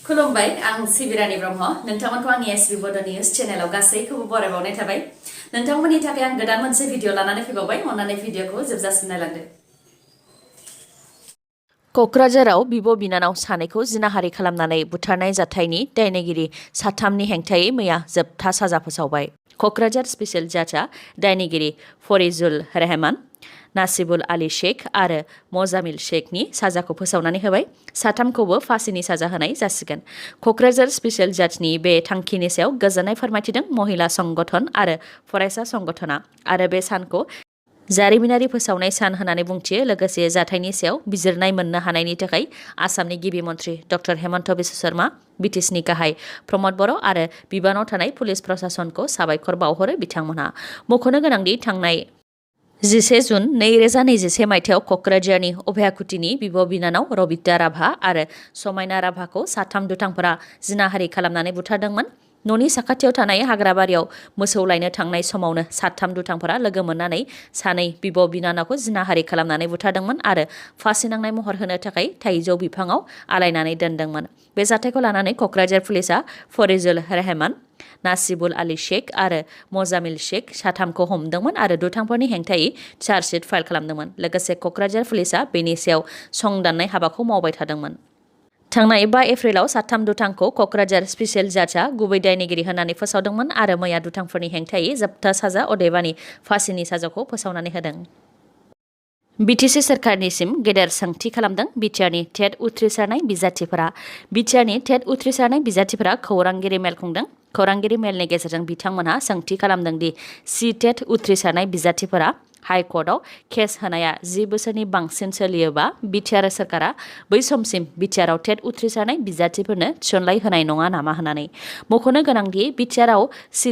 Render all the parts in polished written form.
खुलुमबाय आं सिबिरानि ब्रह्म नोंथांमोनखौ आंनि एसबी बड' निउज चेनेलाव गासैखौबो बरायबावनाय थाबाय नोंथांमोननि थाखाय आं गोदान मोनसे भिडिअ लानानै फैबावबाय अन्नानै भिडिअखौ जोबजासिम नायलांदो क'क्राझाराव बिब' बिनानाव सानैखौ जिनाहारि खालामनानै बुथारनाय जाथायनि दायनिगिरि साथामनि हेंथायै मैया जोबथा साजा फोसावबाय क'क्राझार स्पेशल जाजआ दायनिगिरि फरिजुल रहमान नासिबुल आली शेख आरो मजामिल शेखनि साजाखौ फोसावनानै होबाय साथामखौबो फासिनि साजा होनाय जासिगोन क'क्राझार स्पेशल जाजनि बे थांखिनि सायाव गोजोननाय फोरमायथिदों महिला संगठन आरो फरायसा संगठना आरो बे सानखौ जारिमिनारि फोसावनाय सान होननानै बुंथियो लोगोसे जाथायनि सायाव बिजिरनाय मोननो हानायनि थाखाय आसामनि गिबि मन्थ्रि डक्टर हेमन्त बिश्व शर्मा बिटिसिनि गाहाय प्रमद बर' आरो बिबानाव थानाय पुलिस प्रशासनखौ साबायखर बावहरो बिथांमोनहा मख'नो गोनांदि थांनाय 11 जुन 2021 मायथाइयाव क'क्राझारनि अभयाकुटिनि बिब' बिनानाव रबिता राभा आरो समायना राभाखौ साथाम दुथांफोरा जिनाहारि खालामनानै बुथारदोंमोन न'नि साखाथियाव थानाय हाग्राबारियाव मोसौ लायनो थांनाय समावनो साथाम दुथांफोरा लोगो मोननानै सानै बिब' बिनानावखौ जिनाहारि खालामनानै बुथारदोंमोन आरो फासि नांनाय महर होनो थाखाय थाइजौ बिफाङाव आलायनानै दोनदोंमोन बे जाथायखौ लानानै क'क्राझार पुलिसआ फरिजुल रहमान नासिबुल आली शेख आरो मजामिल शेख साथामखौ हमदोंमोन आरो दुथांफोरनि हेंथायै चार्जशीट फाइल खालामदोंमोन लोगोसे क'क्राझार पुलिसआ बेनि सायाव संदाननाय हाबाखौ मावबाय थादोंमोन थांनाय 5 एप्रिलाव साथाम दुथांखौ क'क्राझार स्पेशल जाजआ गुबै दायनिगिरि होननानै फोसावदोंमोन आरो मैया दुथांफोरनि हेंथायै जोबथा साजा अदेबानि फासिनि साजाखौ फोसावनानै होदों बिटिसि सोरखारनिसिम गेदेर सोंथि खालामदों बिटिआरनि टेट उथ्रिसारनाय बिजाथिफोरा बिटिआरनि टेट उथ्रिसारनाय बिजाथिफोरा खौरांगिरि मेल खुंदों खौरांगिरि मेलनि गेजेरजों बिथांमोनहा सोंथि खालामदों दि टेट उथ्रिसारनाय बिजाथिफोरा हाइकर्टआव केस होनाया 10 बोसोरनि बांसिन सोलियोबा बिटिआर सोरखारा बै समसिम बिटिआरआव टेट उथ्रिसारनाय बिजाथिफोरनो थिसनलाय होनाय नङा नामा होननानै मख'नो गोनांदि बिटिआरआव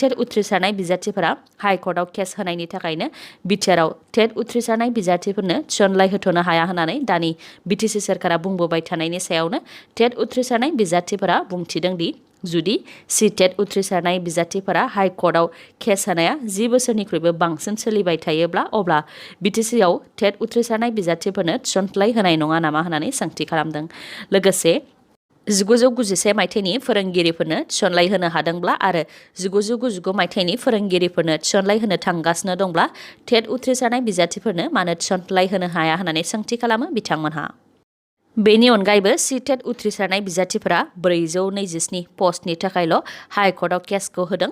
टेट उथ्रिसारनाय बिजाथिफोरा हाइकर्टआव केस होनायनि थाखायनो बिटिआरआव टेट उथ्रिसारनाय बिजाथिफोरनो थिसनलाय होथ'नो हाया होननानै दानि बिटिसि सोरखारा बुंबोबाय थानायनि सायावनो टेट उथ्रिसारनाय बिजाथिफोरा बुंथिदों दि जुदि टेट उथ्रिसारनाय बिजाथिफोरा हाइकर्टआव केस होनाया 10 बोसोरनिख्रुइबो बांसिन सोलिबाय थायोब्ला अब्ला बिटिसिआव टेट उथ्रिसारनाय बिजाथिफोरनो थिसनथाय होनाय नङा नामा होननानै सोंथि खालामदों लोगोसे 1991 मायथाइनि फोरोंगिरिफोरनो थिसनलाय होनो हादोंब्ला आरो 1999 मायथाइनि फोरोंगिरिफोरनो थिसनलाय होनो थांगासिनो दंब्ला टेट उथ्रिसारनाय बिजाथिफोरनो मानो थिसनलाय होनो हाया होननानै सोंथि खालामो बिथांमोनहा बेनि अनगायैबो टेट उथ्रिसारनाय बिजाथिफोरा 427 पस्टनि थाखायल' हाइकर्टआव केसखौ होदों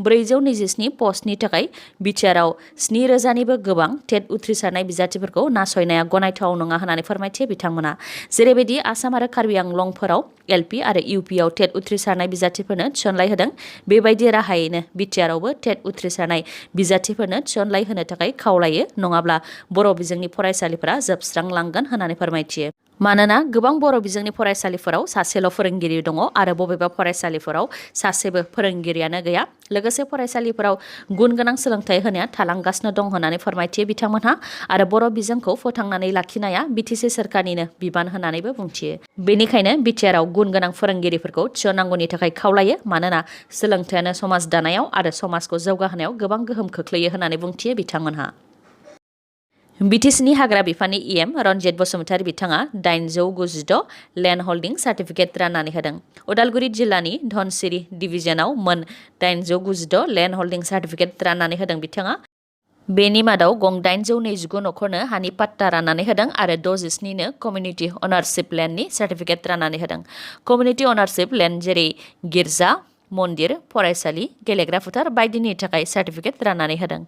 427 पस्टनि थाखाय बिटिआरआव 7,000निबो गोबां टेट उथ्रिसारनाय बिजाथिफोरखौ नासयनाया गनायथाव नङा होननानै फोरमायथियो बिथांमोना जेरैबायदि आसाम आरो कार्बि आंलंफोराव एलपि आरो इउपिआव टेट उथ्रिसारनाय बिजाथिफोरनो थिसनलाय होदों बेबायदि राहायैनो बिटिआरआवबो टेट उथ्रिसारनाय बिजाथिफोरनो थिसनलाय होनो थाखाय खावलायो नङाब्ला बर' बिजोंनि फरायसालिफोरा जोबस्रांलांगोन होननानै फोरमायथियो मानोना गोबां बर' बिजोंनि फरायसालिफोराव सासेल' फोरोंगिरि दङ आरो बबेबा फरायसालिफोराव सासेबो फोरोंगिरियानो गैया लोगोसे फरायसालिफोराव गुन गोनां सोलोंथाइ होनाया थालांगासिनो दं होननानै फोरमायथियो बिथांमोनहा आरो बर' बिजोंखौ फोथांनानै लाखिनाया बिटिसि सोरखारनिनो बिबान होननानैबो बुंथियो बेनिखायनो बिटिआरआव गुन गोनां फोरोंगिरिफोरखौ थिसननांगौनि थाखाय खावलायो मानोना सोलोंथायानो समाज दानायाव आरो समाजखौ जौगाहोनायाव गोबां गोहोम खोख्लैयो होननानै बुंथियो बिथांमोनहा बिटिसिनि हाग्रा बिफाननि इएम रनजित बसुमतारी बिथाङा 896 लेन्ड हल्डिं सार्टिफिकेट राननानै होदों उदालगुरि जिल्लानि धनसिरि डिभिजनाव मोन 896 लेन्ड हल्डिं सार्टिफिकेट राननानै होदों बिथाङा बेनि मादाव गं 829 न'खरनो हानि पाट्टा राननानै होदों आरो 67नो कमिउनिटि अनारशिप लेन्डनि सार्टिफिकेट राननानै होदों कमिउनिटि अनारशिप लेन्ड जेरै गिर्जा मन्दिर फरायसालि गेलेग्रा फोथार बायदिनि थाखाय सार्टिफिकेट राननानै होदों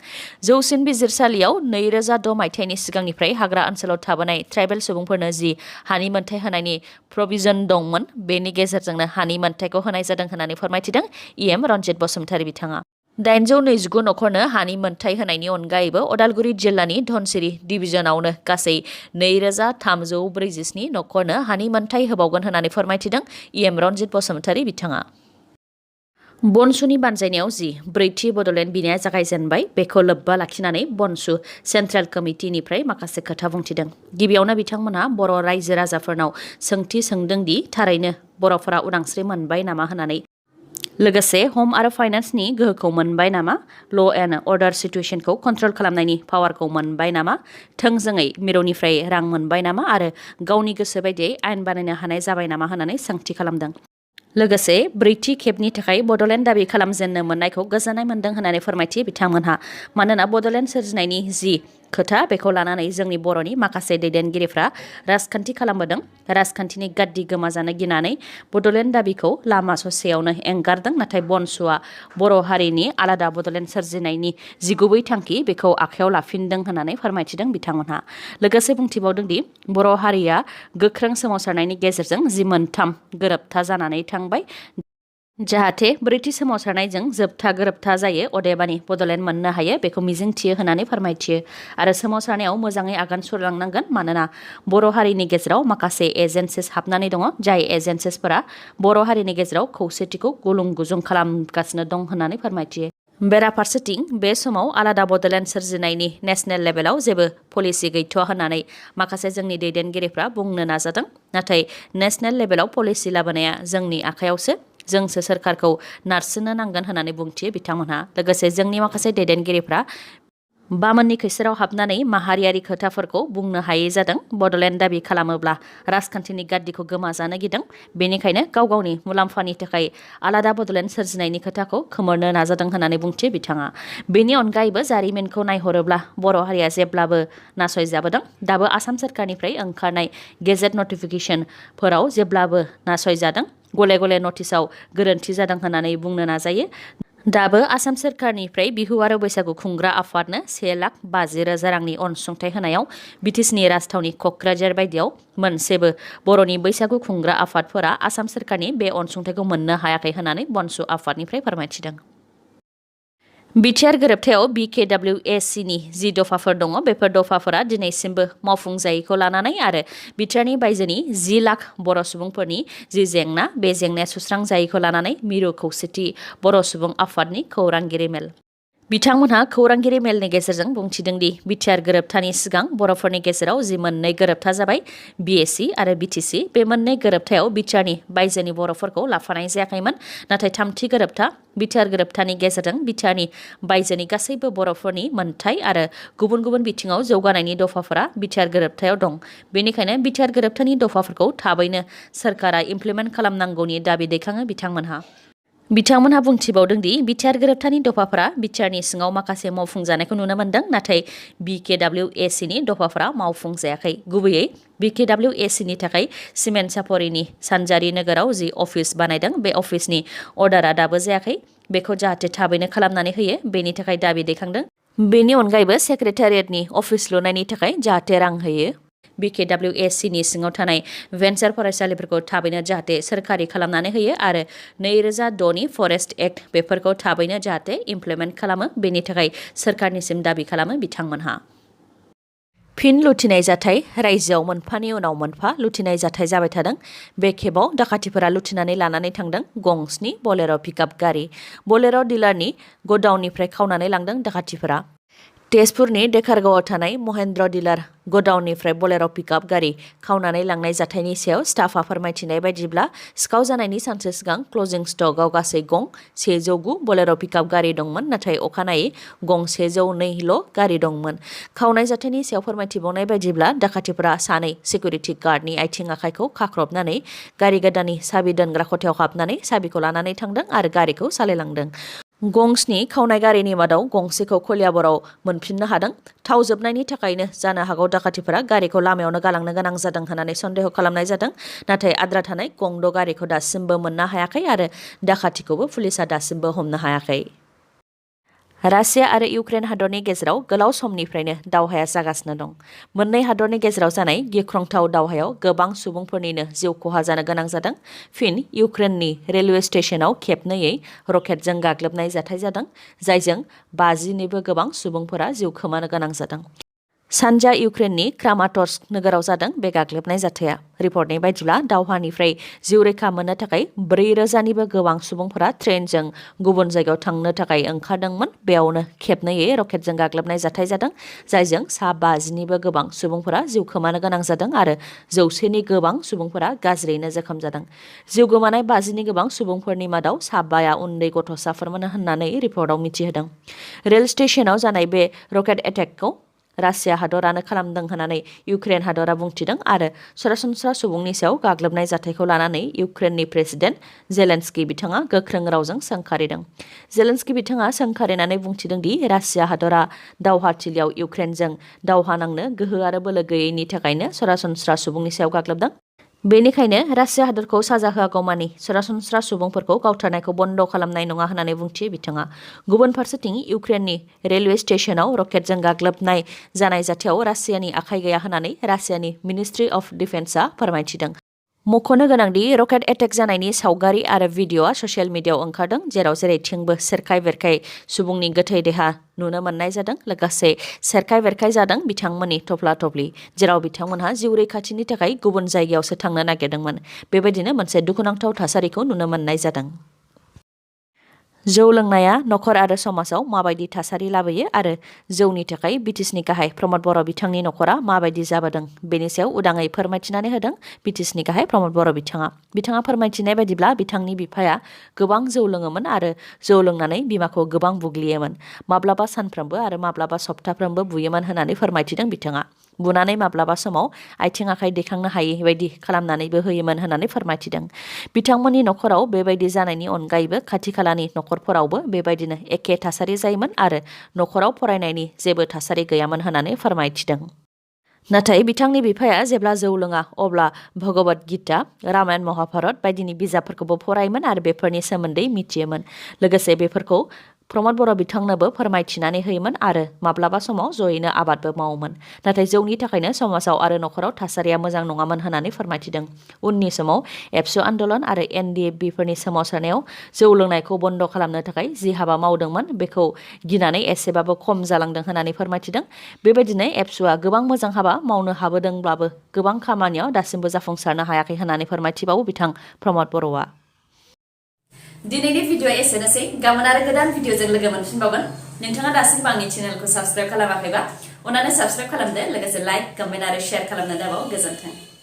जौसिन बिजिरसालियाव 2006 मायथाइनि सिगांनिफ्राय हाग्रा ओनसोलाव थाबोनाय ट्राइबेल सुबुंफोरनो जि हानि मोनथाय होनायनि प्रभिजन दंमोन बेनि गेजेरजोंनो हानि मोनथायखौ होनाय जादों होननानै फोरमायथिदों इएम रनजित बसुमतारी बिथाङा 829 न'खरनो हानि मोनथाय होनायनि अनगायैबो उदालगुरि जिल्लानि धनसिरि डिभिजनावनो गासै 2347 न'खरनो हानि मोनथाय होबावगोन होननानै फोरमायथिदों इएम रनजित बसुमतारी बिथाङा बनसुनि बानजायनायाव जि ब्रैथि बड'लेण्ड बिनाया जागायजेनबाय बेखौ लोब्बा लाखिनानै बनसु सेन्ट्रेल कमिटिनिफ्राय माखासे खोथा बुंथिदों गिबियावनो बिथांमोनहा बर' रायजो राजाफोरनाव सोंथि सोंदों दि थारैनो बर'फोरा उदांस्रि मोनबाय नामा होननानै लोगोसे हम आरो फाइनान्सनि गोहोखौ मोनबाय नामा ल' एन्ड अर्डार सिटुएशनखौ कन्ट्रल खालामनायनि पावारखौ मोनबाय नामा थोंजोङै मिरुनिफ्राय रां मोनबाय नामा आरो गावनि गोसो बायदियै आयेन बानायनो हानाय जाबाय नामा होननानै सोंथि खालामदों लोगोसे ब्रैथि खेबनि थाखाय बड'लेण्ड दाबि खालामजेननो मोननायखौ गोजोननाय मोन्दों होननानै फोरमायथि बिथांमोनहा। मानोना बड'लेण्ड सोरजिनायनि जि खोथा बेखौ लानानै जोंनि बर'नि माखासे दैदेनगिरिफ्रा राजखान्थि खालामबोदों। राजखान्थिनि गाद्दि गोमाजानो गिनानै बड'लेण्ड दाबिखौ लामा ससेयावनो एंगारदों। नाथाय बनसुआ बर' हारिनि आलादा बड'लेण्ड सोरजिनायनि जि गुबै थांखि बेखौ आखायाव लाफिनदों होननानै फोरमायथिदों बिथांमोनहा। लोगोसे बुंथिबावदों दि बर' हारिया गोख्रों सोमावसारनायनि गेजेरजों जि मोनथाम गोरोबथा जानानै थांबाय। जाहाथे ब्रैथि सोमावसारनायजों जोबथा गोरोबथा जायो अदेबानि बड'लेण्ड मोननो हायो बेखौ मिजिंथियो होननानै फोरमायथियो। आरो सोमावसारनायाव मोजाङै आगान सुरलांनांगोन। मानोना बर' हारिनि गेजेराव माखासे एजेन्सिस हाबनानै दङ। जाय एजेन्सिसफोरा बर' हारिनि गेजेराव खौसेथिखौ गुलुं गुजुं खालामगासिनो दं होननानै फोरमायथियो। बेराफारसेथिं बे समाव आलादा बड'लेण्ड सोरजिनायनि नेशनेल लेभेलाव जेबो पलिसि गैथ'वा होननानै माखासे जोंनि दैदेनगिरिफ्रा बुंनो नाजादों। नाथाय नेशनेल लेभेलाव पलिसि लाबोनाया जोंनि आखायावसो। जोंसो सोरखारखौ नारसिननो नांगोन होननानै बुंथियो बिथांमोनहा। लोगोसे जोंनि माखासे दैदेनगिरिफ्रा बामोननि खैसोराव हाबनानै माहारियारि खोथाफोरखौ बुंनो हायै जादों। बड'लेण्ड दाबि खालामोब्ला राजखान्थिनि गाद्दिखौ गोमाजानो गिदों। बेनिखायनो गाव गावनि मुलाम्फानि थाखाय आलादा बड'लेण्ड सोरजिनायनि खोथाखौ खोमोरनो नाजादों होननानै बुंथियो बिथाङा। बेनि अनगायैबो जारिमिनखौ नायहरोब्ला बर' हारिया जेब्लाबो नासयजाबोदों। दाबो आसाम सोरखारनिफ्राय ओंखारनाय गेजेट नटिफिकेशनफोराव जेब्लाबो नासयजादों। गले गले नटिसआव गोरोन्थि जादों होननानै बुंनो नाजायो। दाबो आसाम सोरखारनिफ्राय बिहु आरो बैसागु खुंग्रा आफादनो 1,50,000 रांनि अनसुंथाइ होनायाव बिटिसिनि राजथावनि क'क्राझार बायदियाव मोनसेबो बर'नि बैसागु खुंग्रा आफादफोरा आसाम सोरखारनि बे अनसुंथाइखौ मोननो हायाखै होननानै बनसु आफादनिफ्राय फोरमायथिदों। बिटिआर गोरोबथायाव BKWACनि जि दफाफोर दङ बेफोर दफाफोरा दिनैसिमबो मावफुंजायैखौ लानानै आरो बिटिआरनि बायजोनि 10 लाख बर' सुबुंफोरनि जि जेंना बे जेंनाया सुस्रांजायैखौ लानानै मिरु खौसेथि बर' सुबुं आफादनि खौरांगिरि मेल। बिथांमोनहा खौरांगिरि मेलनि गेजेरजों बुंथिदों दि बिटिआर गोरोबथानि सिगां बर'फोरनि गेजेराव जि मोननै गोरोबथा जाबाय BAC आरो BTC। बे मोननै गोरोबथायाव बिटिआरनि बायजोनि बर'फोरखौ लाफानाय जायाखैमोन। नाथाय थामथि गोरोबथा बिटिआर गोरोबथानि गेजेरजों बिटिआरनि बायजोनि गासैबो बर'फोरनि मोनथाय आरो गुबुन गुबुन बिथिङाव जौगानायनि दफाफोरा बिटिआर गोरोबथायाव दं। बेनिखायनो बिटिआर गोरोबथानि दफाफोरखौ थाबैनो सोरखारा इमप्लिमेन्ट खालामनांगौनि दाबि दैखाङो बिथांमोनहा। बिथांमोनहा बुंथिबावदों दि बिटिआर गोरोबथानि दफाफोरा बिटिआरनि सिङाव माखासे मावफुंजानायखौ नुनो मोन्दों। नाथाय BKWACनि दफाफोरा मावफुंजायाखै। गुबैयै BKWACनि थाखाय सिमेन्ट सापरिनि सानजारि नोगोराव जि अफिस बानायदों बे अफिसनि अर्डारा दाबो जायाखै। बेखौ जाहाथे थाबैनो खालामनानै होयो बेनि थाखाय दाबि दैखांदों। बेनि अनगायैबो सेक्रेटारियेटनि अफिस लुनायनि थाखाय जाहाथे रां होयो। BKWACनि सिङाव थानाय भेन्सार फरायसालिफोरखौ थाबैनो जाहाथे सोरखारि खालामनानै होयो आरो 2006नि फरेस्ट एक्ट बेफोरखौ थाबैनो जाहाथे इमप्लिमेन्ट खालामो बेनि थाखाय सोरखारनिसिम दाबि खालामो बिथांमोनहा। फिन लुथिनाय जाथाय रायजोआव मोनफानि उनाव मोनफा लुथिनाय जाथाय जाबाय थादों। बे खेबाव दाखाथिफोरा लुथिनानै लानानै थांदों गंस्नि बलेर' पिकआप गारि। बलेर' डिलारनि गडाउननिफ्राय खावनानै लांदों दाखाथिफोरा। तेजपुरनि डेकारगावआव थानाय महेन्द्र डिलार गडाउननिफ्राय बलेर' पिकआप गारि खावनानै लांनाय जाथायनि सायाव स्टाफआ फोरमायथिनाय बायदिब्ला सिखाव जानायनि सानसे सिगां क्लजिं स्टकआव गासै गं 109 बलेर' पिकआप गारि दंमोन। नाथाय अखानायै गं 102ल' गारि दंमोन। खावनाय जाथायनि सायाव फोरमायथिबावनाय बायदिब्ला दाखाथिफोरा सानै सिकिउरिटि गार्डनि आथिं आखाइखौ खाख्रबनानै गारि गोदाननि साबि दोनग्रा खथायाव हाबनानै साबिखौ लानानै थांदों आरो गारिखौ सालायलांदों। गंस्नि खावनाय गारिनि मादाव गंसेखौ कलियाबराव मोनफिननो हादों। थाव जोबनायनि थाखायनो जानो हागौ दाखाथिफोरा गारिखौ लामायावनो गालांनो गोनां जादों होननानै सन्देह खालामनाय जादों। नाथाय आद्रा थानाय गं 6 गारिखौ दासिमबो मोननो हायाखै आरो दाखाथिखौबो पुलिसआ दासिमबो हमनो हायाखै। रासिया आरो इउक्रेन हादरनि गेजेराव गोलाव समनिफ्रायनो दावहाया जागासिनो दं। मोननै हादरनि गेजेराव जानाय गिख्रंथाव दावहायाव गोबां सुबुंफोरनिनो जिउ खहा जानो गोनां जादों। फिन इउक्रेननि रेलवे स्टेशनाव खेबनैयै रकेटजों गाग्लोबनाय जाथाय जादों। जायजों 50निबो गोबां सुबुंफोरा जिउ खोमानो गोनां जादों। सानजा इउक्रेननि क्रामाटर्स्क नोगोराव जादों बे गाग्लोबनाय जाथाया। रिपर्टनि बायदिब्ला दावहानिफ्राय जिउ रैखा मोननो थाखाय 4,000निबो गोबां सुबुंफोरा ट्रेनजों गुबुन जायगायाव थांनो थाखाय ओंखारदोंमोन। बेयावनो खेबनैयै रकेटजों गाग्लोबनाय जाथाय जादों। जायजों 50निबो गोबां सुबुंफोरा जिउ खोमानो गोनां जादों आरो 100नि गोबां सुबुंफोरा गाज्रियैनो जोखोम जादों। जिउ गोमानाय 50नि गोबां सुबुंफोरनि मादाव 5 उन्दै गथ'साफोरमोन होननानै रिपर्टआव मिथिहोदों। रेल स्टेशनाव जानाय बे रकेट एटेकखौ रासिया हादरानो खालामदों होननानै इउक्रेन हादरा बुंथिदों आरो सरासनस्रा सुबुंनि सायाव गाग्लोबनाय जाथायखौ लानानै इउक्रेननि प्रेसिडेन्ट जेलेन्स्की बिथाङा गोख्रों रावजों सोंखारिदों। जेलेन्स्की बिथाङा सोंखारिनानै बुंथिदों दि रासिया हादरा दावहाथिलियाव इउक्रेनजों दावहा नांनो गोहो आरो बोलो गैयैनि थाखायनो सरासनस्रा सुबुंनि सायाव गाग्लोबदों। बेनिखायनो रासिया हादरखौ साजा होआगौमानि सरासनस्रा सुबुंफोरखौ गावथारनायखौ बन्द खालामनाय नङा होननानै बुंथियो बिथाङा। गुबुन फारसेथिं इउक्रेननि रेलवे स्टेशनाव रकेटजों गाग्लोबनाय जानाय जाथायाव रासियानि आखाइ गैया होननानै रासियानि मिनिस्ट्रि अफ डिफेन्सआ फोरमायथिदों। मख'नो गोनांदि रकेट एटेक जानायनि सावगारि आरो भिडिअ'आ ससियेल मिडियाआव ओंखारदों, जेराव जेरैथिंबो सेरखाय बेरखाय सुबुंनि गोथै देहा नुनो मोननाय जादों। लोगोसे सेरखाय बेरखाय जादों बिथांमोननि थफ्ला थफ्लि, जेराव बिथांमोनहा जिउ रैखाथिनि थाखाय गुबुन जायगायावसो थांनो नागिरदोंमोन। बेबायदिनो मोनसे दुखुनांथाव थासारिखौ नुनो मोननाय जादों। जौ लोंनाया नखर आरो समाजाव माबायदि थासारि लाबोयो आरो जौनि थाखाय बिटिसिनि गाहाय प्रमद बर' बिथांनि नखरा माबायदि जाबोदों बेनि सायाव उदाङै फोरमायथिनानै होदों बिटिसिनि गाहाय प्रमद बर' बिथाङा फोरमायथिनाय बायदिब्ला बिथांनि बिफाया गोबां जौ लोङोमोन आरो जौ लोंनानै बिमाखौ गोबां बुग्लियोमोन। माब्लाबा सानफ्रोमबो आरो माब्लाबा सप्ताफ्रोमबो बुयोमोन होननानै फोरमायथिदों बिथाङा। बुनानै माब्लाबा समाव आथिं आखाइ दैखांनो हायै बायदि खालामनानैबो होयोमोन होननानै फोरमायथिदों। बिथांमोननि नखराव बेबायदि जानायनि अनगायैबो खाथि खालानि नखरफोरावबो बेबायदिनो एखे थासारि जायोमोन आरो नखराव फरायनायनि जेबो थासारि गैयामोन होननानै फोरमायथिदों। नाथाय बिथांनि बिफाया जेब्ला जौ लोङा अब्ला भगवद गीता, रामायण महाभारत बायदिनि बिजाबफोरखौबो फरायोमोन आरो बेफोरनि सोमोन्दै मिथियोमोन। लोगोसे बेफोरखौ प्रमद बर' बिथांनोबो फोरमायथिनानै होयोमोन आरो माब्लाबा समाव जयैनो आबादबो मावोमोन। नाथाय जौनि थाखायनो समाजाव आरो नखराव थासारिया मोजां नङामोन होननानै फोरमायथिदों। उननि समाव एबसु आन्दलन आरो NDFB-फोरनि सोमावसारनायाव जौ लोंनायखौ बन्द खालामनो थाखाय जि हाबा मावदोंमोन बेखौ गिनानै एसेबाबो खम जालांदों होननानै फोरमायथिदों। बेबायदिनो एबसुआ गोबां मोजां हाबा मावनो हाबोदोंब्लाबो गोबां खामानियाव दासिमबो जाफुंसारनो हायाखै होननानै फोरमायथिबावो बिथां प्रमद बर'आ। दिनैनि भिडिअ'आ एसेनोसै। गाबोन आरो गोदान भिडिअ'जों लोगो मोनफिनबावगोन। नोंथाङा दासिमबो आंनि चेनेलखौ साबस्क्राइब खालामाखैबा अन्नानै साबस्क्राइब खालामदो, लोगोसे लाइक, कमेन्ट आरो शेयार खालामनो दाबाव। गोजोन्थों।